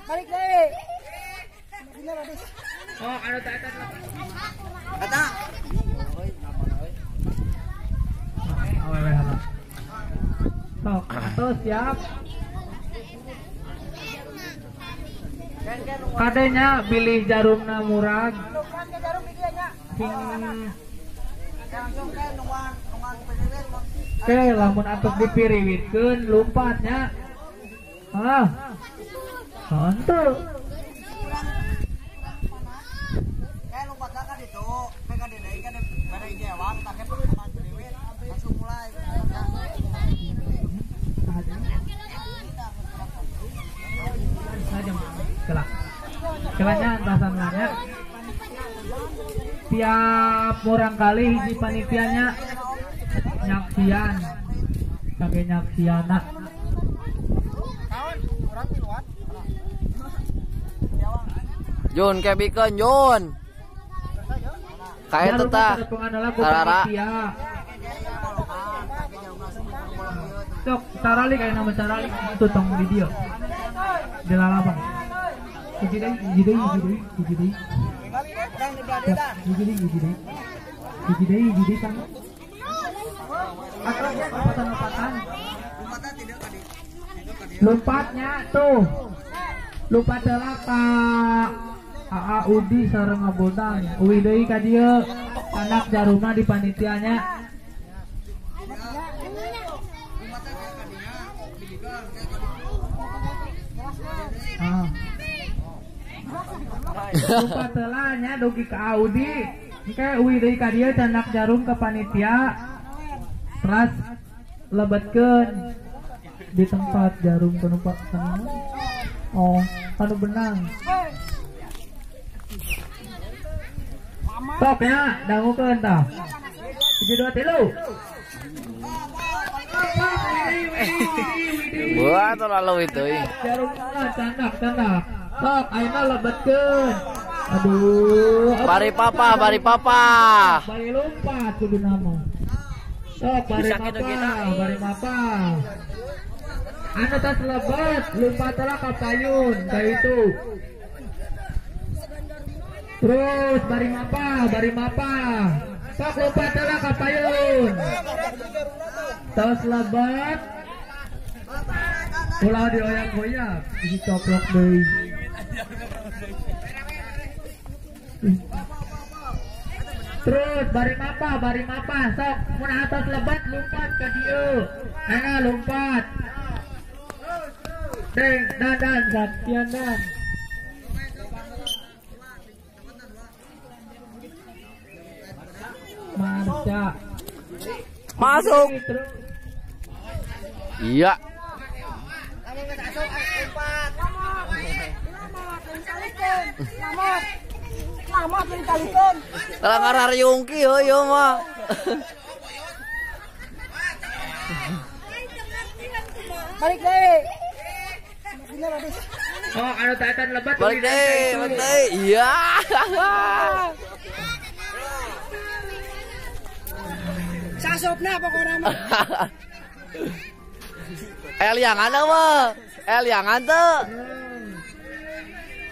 Balik deui. Oh, anu ta eta. Eta. Awewe heula. Sok, atuh siap. Kadenya bilih jarumna murag. Oke, lamun atuh dipiriwitkeun lumpatnya. Ah. Henteu. Kayak lompat kan itu, mereka deui kan bade jewang take pengumuman piriwit langsung mulai. Kelak. Kelaknya antasan nanya. Tiap orang kali hiji panitianya nyaksian. Kage nyaksiana. Jun kebikeun Jun. Kae teh tah. Tarara. Sok taralik aya nama taralik itu tong di dieu. Di lalabang. Hiji deui, hiji deui, hiji deui, hiji deui. Hiji deui, hiji deui. Hiji deui, hiji deui tang. Atau lompatan-lompatan. Lompatnya tuh. Lompat heula ka AA Udi sareng Ngabodang. Uwi deui ka dieu. Anak jarumna di panitianya. Ah. Lompat heula nya dugi ka Audi. Engke uwi deui ka dieu candak jarum ke panitia. Teras lebetkeun di tempat jarum penumpang. Oh, anu benang. Sok ya, dangukeun tah. 1 2 3. Wah, terlalu itu. Jarum candak, candak. Sok ayeuna lebetkeun. Aduh, bari papa, bari papa. Bari lompat kudu nama. Sok bari papa, bari papa. Anu tas lebat, lompat lah ka payun, kayak itu. Terus bari mapa, bari mapa. Sok lompat lah ka payun. Tos lebat. Ulah dioyak-oyak, isi coplok deui. Terus bari mapa, bari mapa. Sok mun atas lebat lompat ka dieu. Ana lompat. Deng, dan, dan, gantian dan. Marca. Masuk. Iya. Kalau ngarar yungki yo mah. Balik deui. Oh, anu taetan lebat. Balik deui, balik deui. Iya. Sasopna pokona mah. Liangan mah. Liangan teu.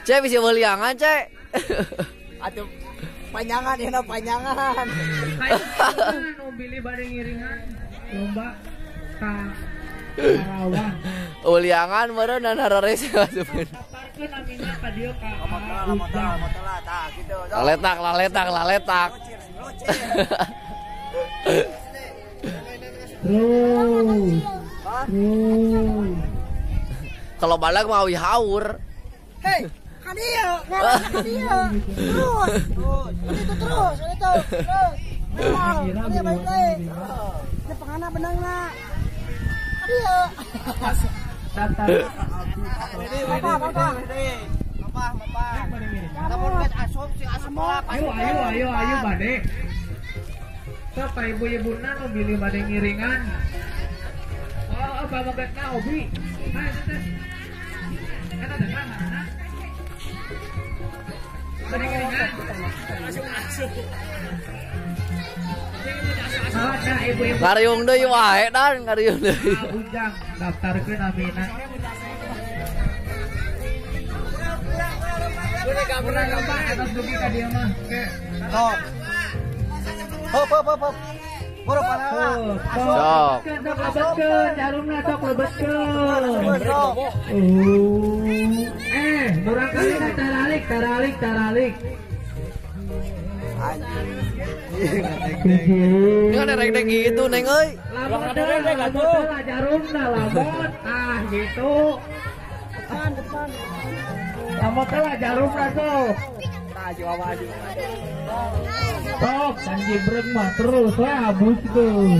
Cek bisa liangan, cek. Atuh panjangan ya, panjangan. Anu bilih bade ngiringan lomba ka Karawang. Uliangan meureun dan harares masupkeun. Daftarkeun namina ka dieu ka. Laletak, laletak, laletak. Terus. Terus. Kalau balag mau haur. Hei, ka dieu, ngarang ka dieu. Terus. Itu terus, itu terus. Ini balik deui. Ini pengana benangna. Iya. Papa, papa. Papa, papa. Lamun geus asup sing asup moal. Ayo, ayo, ayo, ayo bade. Sok ka ibu-ibuna nu bilih bade ngiringan. Oh, pamegetna obi. Hayu teh. Eta teh mana? Bade ngiringan. Asup. Ngariung deui wae dan ngariung deui. Ujang daftarkeun amina. Kurang apa atas dugi ka dieu mah. Sok. Hop hop hop hop. Boro panala. Sok. Sok lebetkeun jarumna sok lebetkeun. Murang kali taralik taralik taralik. Ini kan rek-rek gitu neng euy. Lamot lah jarumna lamot. Ah gitu. Depan depan. Lamot lah jarumna sok. Tah jiwa maju. Sok kanjibreng mah terus we abuskeun.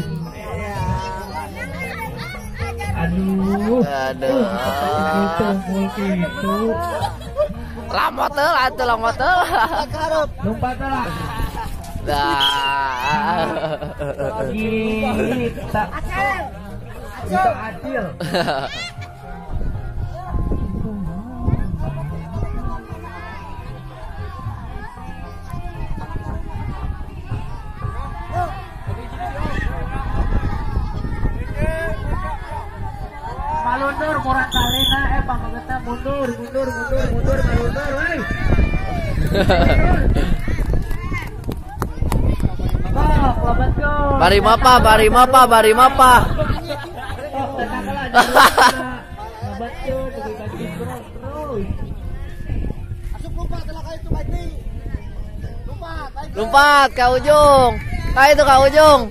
Aduh. Aduh. Gitu. Lamot heula atuh lamot heula. Lompat lah. Dah. Kita. Kita acil. Malundur murah kalina pangagetna mundur mundur mundur mundur malundur euy. Bari mapa bari mapa bari mapa. Lompat ke ujung. Ka itu ke ujung.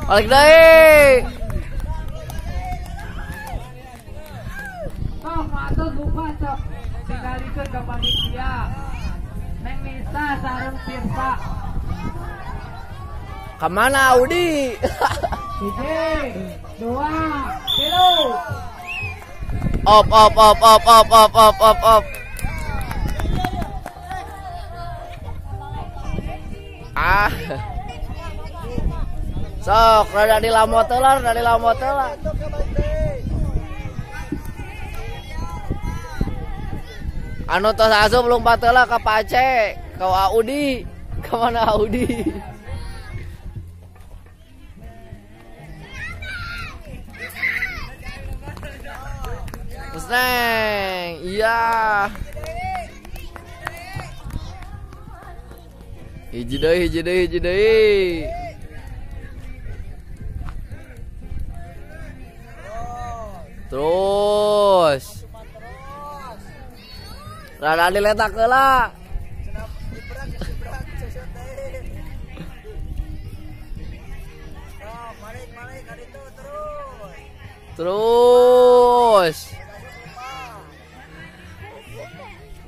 Balik deui. Sok atuh lupa sok tingalikeun ka panitia. Neng Nisa sareng Tirta. Ka mana Audi? 1 2 3. Op op op op op op op op op. Ah. Sok rada dilamot heula, rada dilamot heula. Anu tos asup lompat heula ka Pace, ka Audi. Ka mana Audi? Terus neng, iya. Hiji deui, hiji deui, hiji deui. Terus. Rada diletak heula. Terus.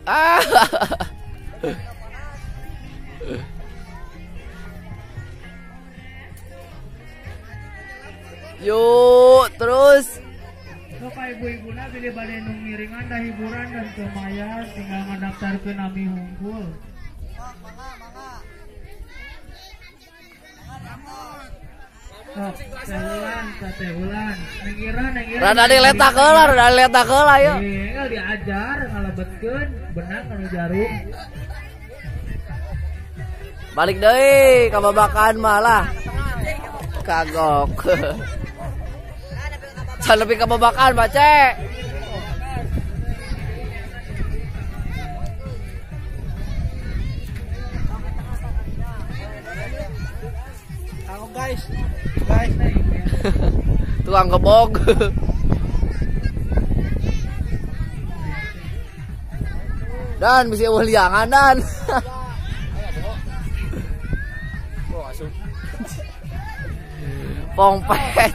Ah. Yuk, terus. Sok ibu-ibuna bilih bade nu ngiringan da hiburan dan teu mayar tinggal ngadaftarkeun nami hungkul. Sok teh teh ulan. Nengira nengira. Rada diletak heula, rada diletak heula yuk. Tinggal diajar ngalebetkeun benang anu jarum. Balik deui ka babakan malah. Kagok. Can lebih ke babakan, Pace. Kagok guys. Guys. Tukang gebog. Dan bisa uliangan dan. Pongpet.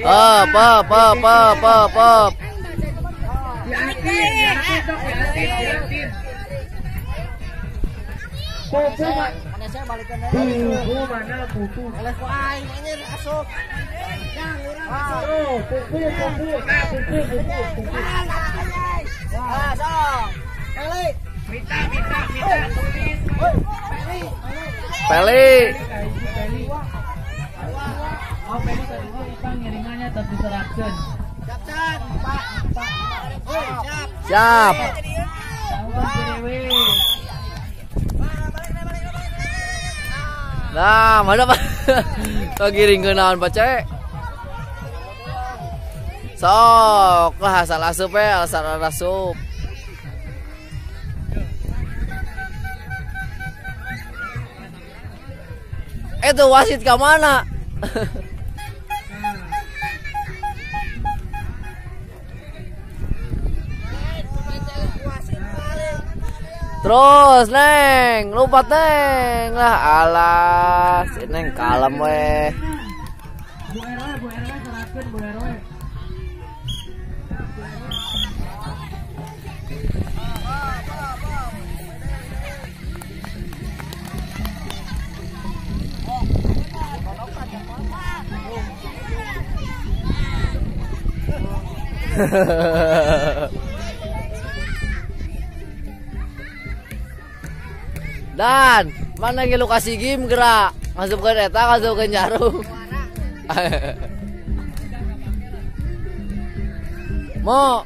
Up, up, up, up, up, up. Pupu mana pupu? Pupu, pupu, nah pupu, pupu, pupu. Minta, minta, minta. Peli. Oh, Peli tadi mah ipang ngiringannya tapi diserapkeun. Siap, siap. Siap. Nah, mana Pak? Kagiring naon Pak Cek? Sok lah asal asup ya, asal asup. Itu wasit ke mana? Terus Neng, lompat Neng lah, alah, si Neng kalem weh. Bu RW serahkeun Bu RW. Dan mana ge lokasi game gerak masukkeun eta masukkeun jarum. Mo.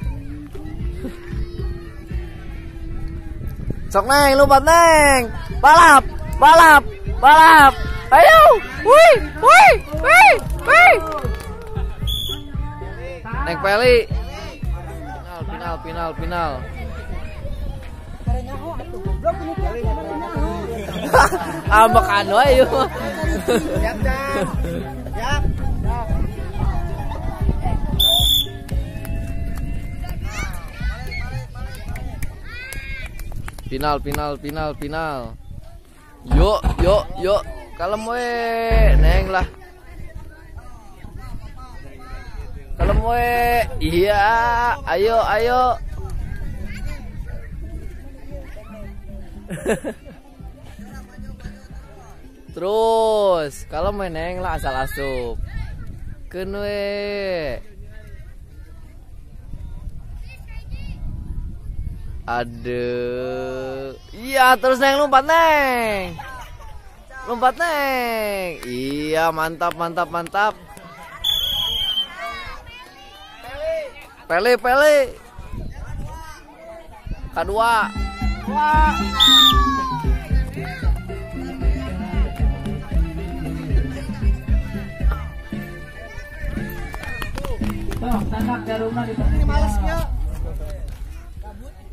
Sok Neng, lompat Neng. Balap, balap, balap. Ayo. Wih, wih, wih, wih. Neng Peli. Final, final, final. Ambekan wae ieu mah. Siap, siap. Final, final, final, final. Yuk, yuk, yuk. Kalem we, Neng lah. Kalem we. Iya, ayo, ayo. Terus, kalau main Neng lah asal asup. Keun we. Aduh. Iya, terus Neng lompat Neng. Lompat Neng. Iya, mantap mantap mantap. Pele pele. Kedua. Sok, tanak jarumna di tengah.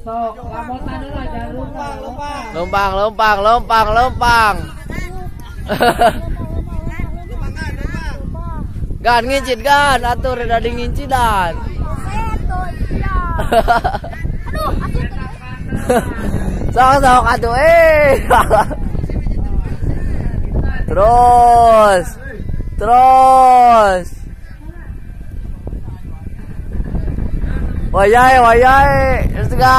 Sok, lamotan heula jarumna. Lompang, lompang, lompang, lompang. Gan ngincit gan, atuh reda di ngincidan. Sok sok atuh eh. Terus. Terus. Wayai, wayai, let's go.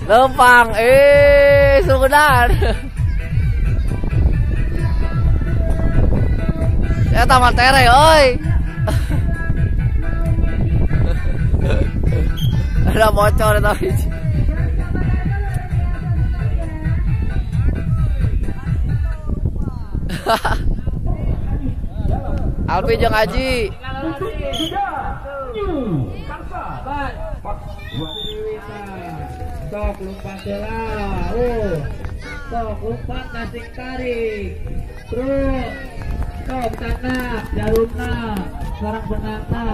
Lempang, sudah. Ya taman tere, oi. Ada bocor tapi. Alpi jeung Aji. Sok lompat heula. Sok lompat kasing tarik. Terus sok tanah jarumna sareng benangna.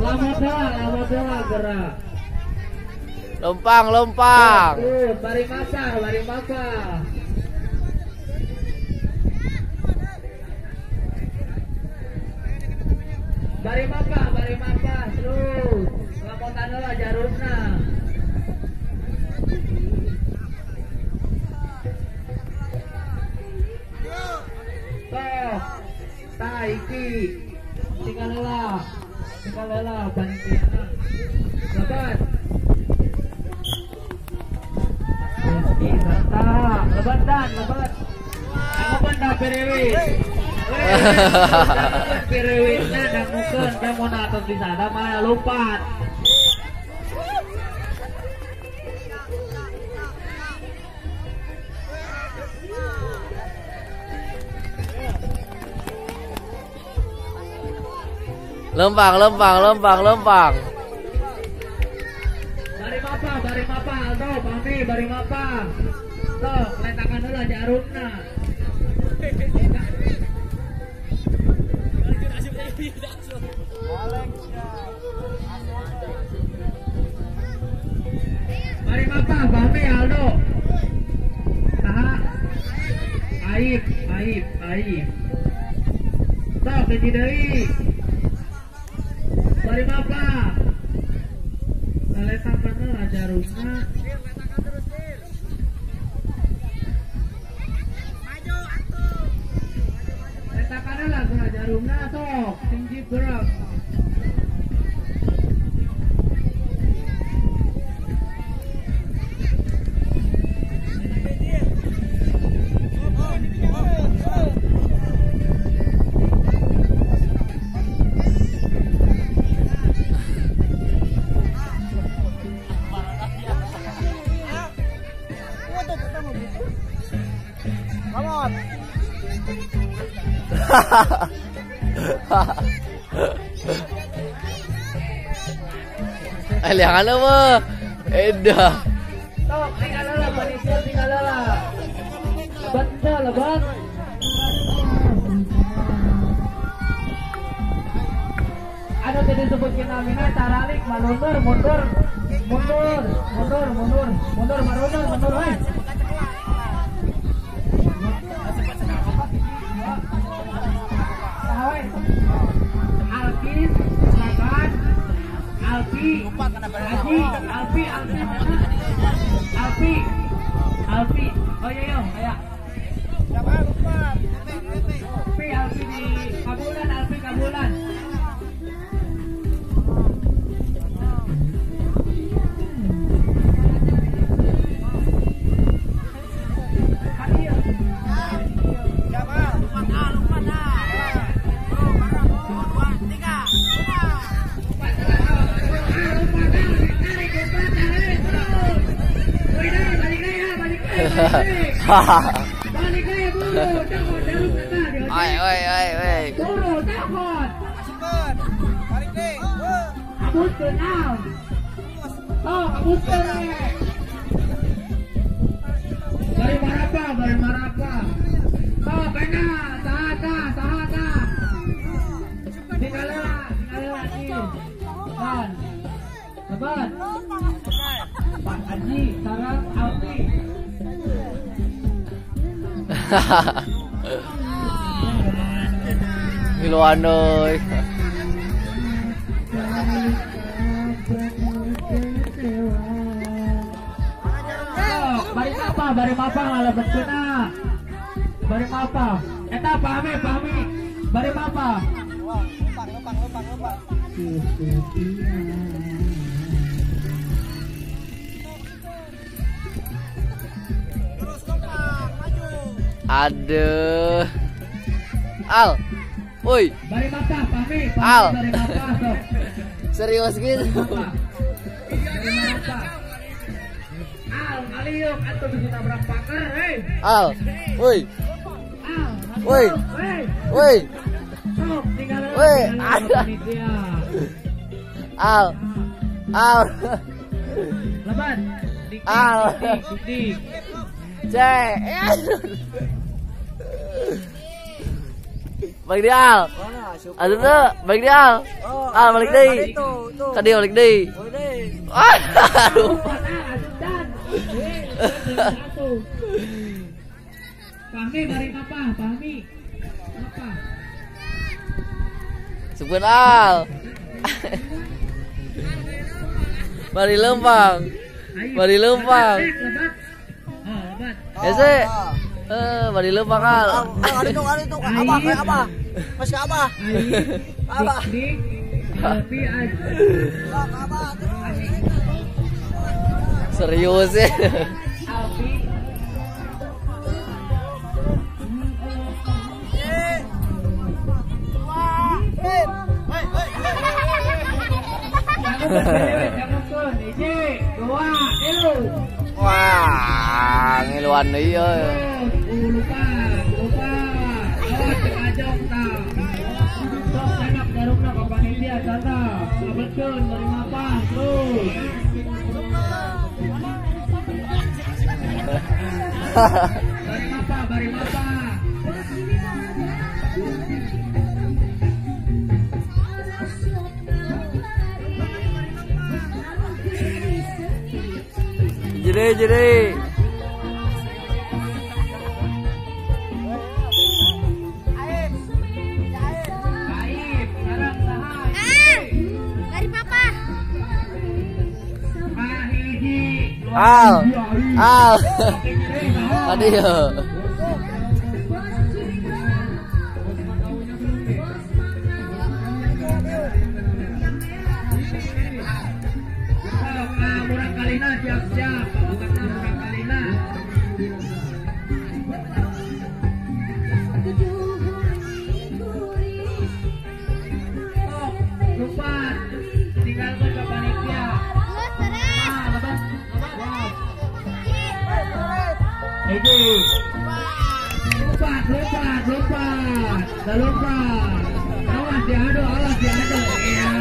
Lama heula gerak. Lempang, lempang. Bari mapa, bari mapa. Bari mapa, bari mapa, terus. Lapotan heula jarumna. Sok, tah iki. Tinggal heula panitiana. Lebat. Lebat dan lebat. Anggopan dah perewit. Perewitna dangukeun ka mun atos di sana mah lompat. Lempang, lempang, lempang, lempang. Bari mapa, Aldo, Pami, bari mapa. Sok, letakan heula jarumna. Bari mapa, Pami, Aldo. Saha? Aib, aib, aib. Sok, hiji deui. Bari mapa. Letakan heula jarumna. Letakan heula jarumna sok, tinggi gerak. Lihat apa? Edah. Tok, tinggal lah, panitia tinggal lah. Lebat dah, lebat. Anu tadi sebutkin namina caralik, manundur, mundur, mundur, mundur, mundur, mundur, mundur, mundur, weh. Alkis, Saban, Alpi, Haji, Alpi, Alpi, Alpi, Alpi, oh iya iya, ayo. Alpi, Alpi di Kabulan, Alpi Kabulan. Balik aja buru, takut jarum kata dia. Oi oi oi oi. Buru takut. Balik deh. Abuskeun al. Oh, abuskeun. Bari marapa, bari marapa. Oh, kena, saha saha. Tinggal lagi. Ban. Lebat. Pak Haji, sarang Alpi. Ngiluan euy. Bari apa? Bari apa ngalebetkeunna? Bari apa? Eta pahami, pahami. Bari apa? Lempang, lempang, lempang, lempang. Terus lempang, maju. Aduh. Al. Woi. Bari mapa, pahami, pahami. Al. Bari mapa, sok. Serius gitu. Bari mapa. Al, ngaliuk atuh bisa nabrak pakar, hei. Al. Woi. Al. Woi. Woi. Sok, tinggal. Woi. Al. Al. Lebat. Al. Dik. C. Balik dia Al. Aduh tuh, balik dia Al. Al balik deui. Ka dieu balik deui. Aduh. Pahmi bari apa? Pahmi. Apa? Subun al. Bari lempang. Bari lempang. Ese. Bari lempang al. Itu apa? Apa? Mas apa? Apa? Serius ya. Wah, ngiluan deui euy. Bari mapa. Jadi. Al. Al. Tadi ya. Siap-siap, bukan murang kalina. Oh, lupa, tinggal ke panitia. Lupa, lupa, lupa. Awas diadu, awas diadu. Iya.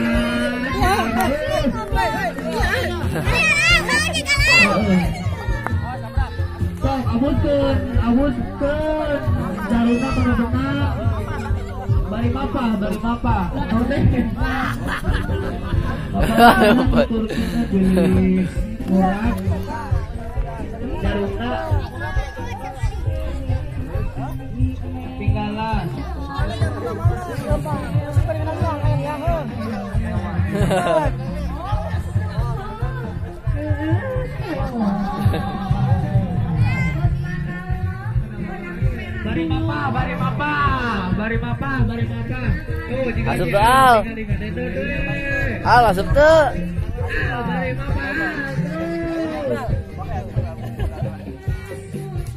Sok abuskeun, abuskeun. Jarumna kana benak. Bari mapa, bari mapa. Nurdin. Murah. Jarumna tinggalan. Bari mapa, bari mapa, bari mapa, bari mapa. Tuh, jika asup al. Al asup teu. Bari mapa.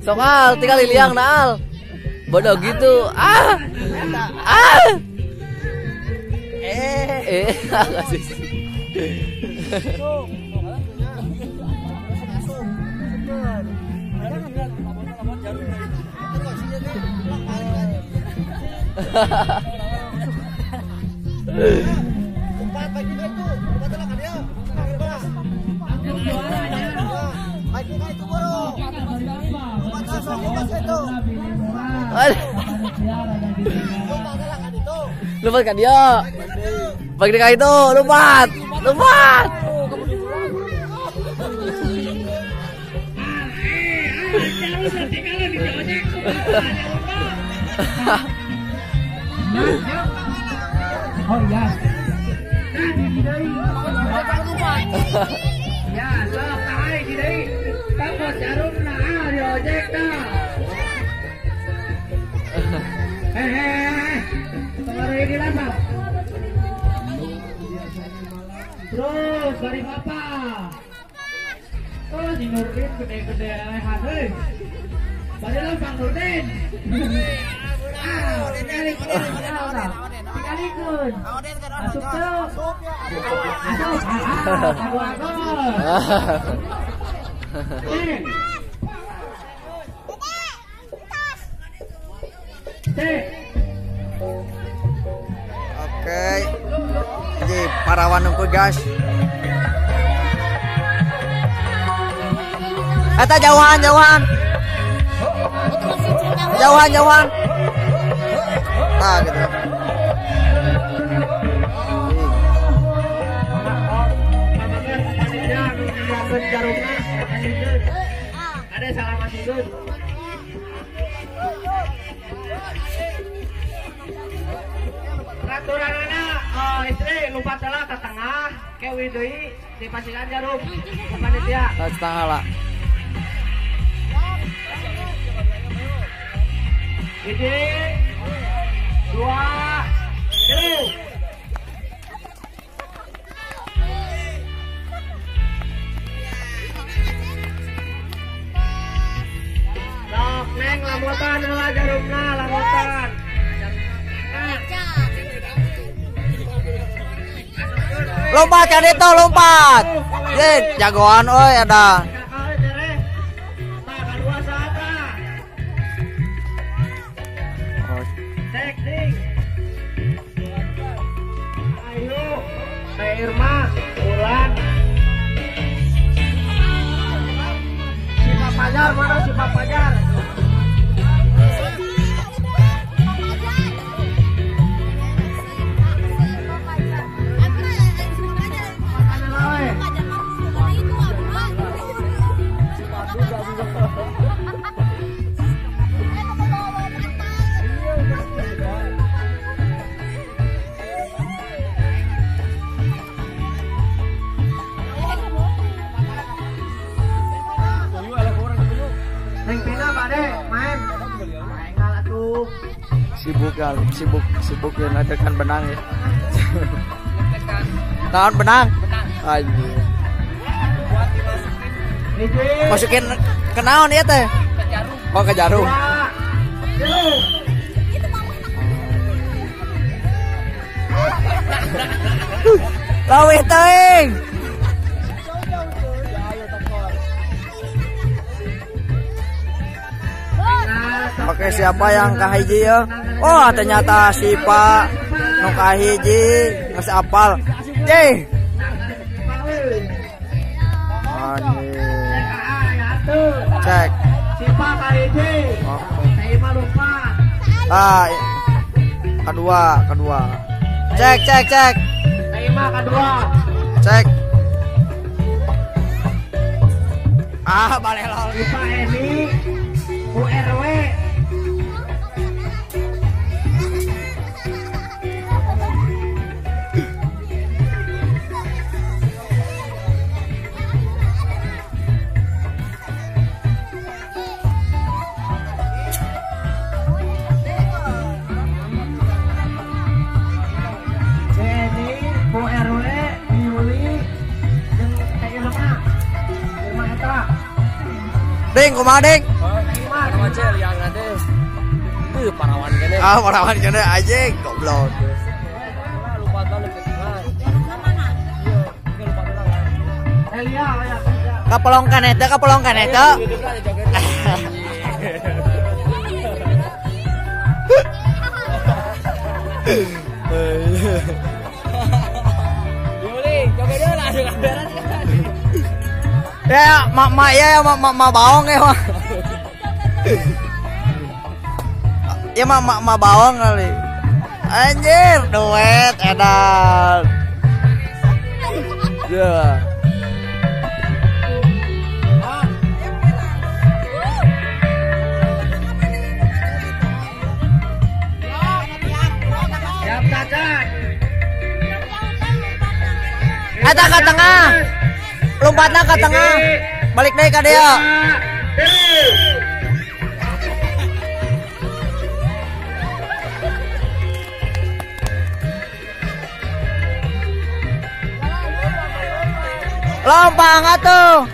Sok al, tinggal liliang na al. Bodoh gitu. Ah. Ah. Kasih. Lompat kan dia. Bagi dekat itu, lompat. Lompat. Oh iya. Ya, sok tahan di deui. Takut jarum nah di ojek tah. Ini lama. Terus bari apa? Oh, si Nurdin gede-gede lehan euy. Bari lempang Nurdin. Ah, tingalikeun. Asup teu. Asup. Ah, Oke, jadi parawan nunggu guys. Eta jauhan, jauhan, jauhan, jauhan. Nah gitu. jarumna. Ada salah masukkeun. Peraturanana istri lompat heula ke tengah, ke uih deui dipasihan jarum ke panitia. Setengah lah. 1, 2, 3. Sok neng lamutan heula jarumna, lamutan. Lompat kan itu, lompat. Ye, jagoan oi ada. Ayo, Teh Irma, Ulan. Si Pak Pajar mana si Pak Pajar? Sibuk ya, sibuk ya ngajarkan benang ya. Tahan benang. Anjir. Masukin ke naon ya teh? Oh, ke jarum. Lawih teuing. Oke, siapa yang kahiji ya? Oh, ternyata si Pak nu kahiji geus apal. Cih. Cek. Si Pak kahiji. Ah, kedua. Cek. Kedua. Cek. Ah, balik lagi. Pak Eni URW. Ding, kumaha ding? Parawan kene. Ah, parawan kene anjing, goblok. Kapelongkan eta, kapelongkan eta. Ya, mak ya, mak bawang ya, mak. Ya mak bawang kali. Anjir, duet edan. Ya. Eta ke tengah. Lompatna ke tengah. Balik deui ka dia. Lompang atuh.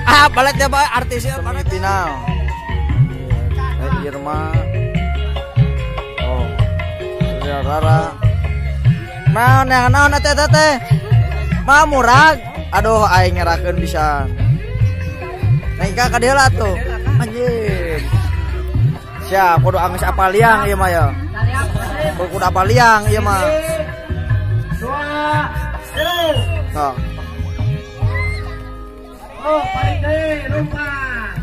Ah, balik dia pak artisnya semifinal. Irma, oh, ya Rara. Naon yang naon teh teh, mah murag. Aduh, aing ngerakeun bisa. Neng ka dia lah tuh. Anjir. Siap, kudu angis apa liang ieu mah ya. Kudu apa liang ieu mah. 2 3. Tah. Oh, paling deui lompat.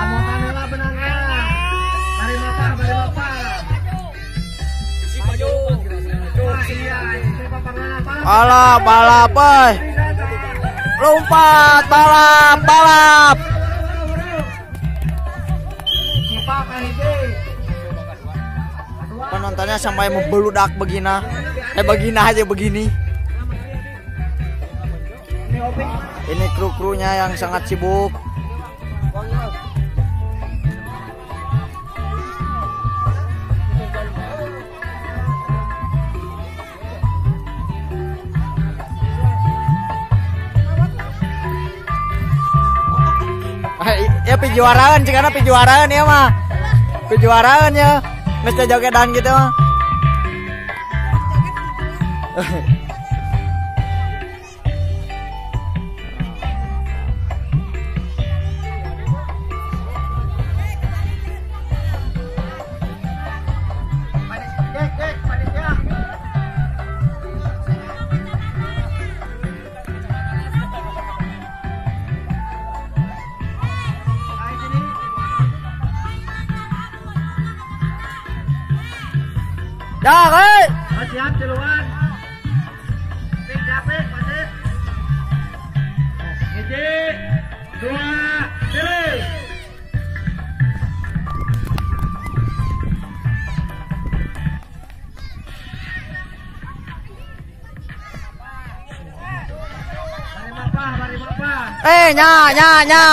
Amotan heula benangna. Bari mapah, bari mapah. Isi maju. Alah, balap euy. Lompat, balap, balap. Penontonnya sampai membeludak begina. Begina aja begini. Ini kru-krunya yang sangat sibuk. Ya pijuaraan, karena pijuaraan ya mah. Pijuaraan ya. Mesti jogedan gitu mah. Dah, hei. Siap tiluan. Pik capek, wasit. 1, 2, 3. Bari mapah, bari mapah. Nya, nya, nya.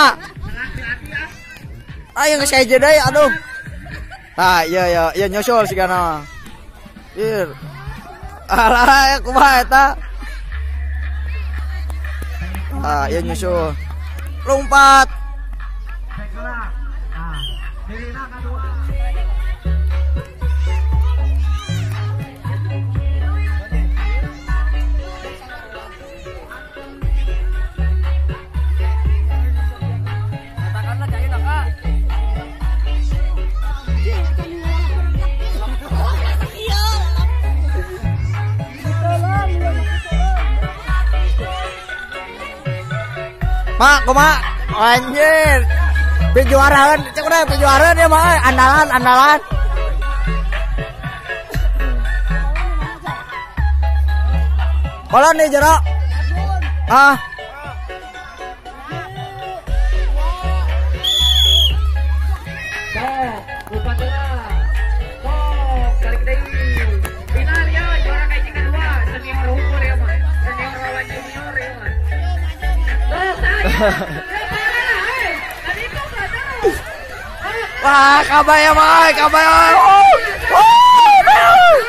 Ayo geus hiji deui, aduh. Tah, iya iya, iya nyusul sigana. Ir. Alah, kumaha eta? Ah, ieu nyusul. Lompat. Mak, kumaha? Anjir. Pijuaraan, cek udah pijuaraan ya mak, andalan, andalan. Kolon nih jero. Ah. Wah, kabaya mah, kabaya. Oh, oh,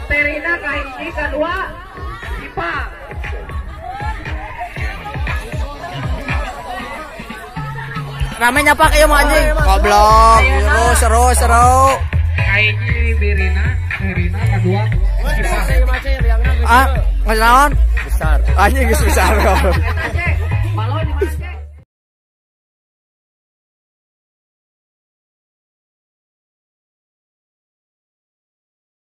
Terina kahiji kadua, Ipa. Rame nyapak ieu mah anjing. Goblok, seru seru seru. Kahiji Birina, Terina kadua, Ipa. Ah, geus naon? Besar. Anjing geus besar.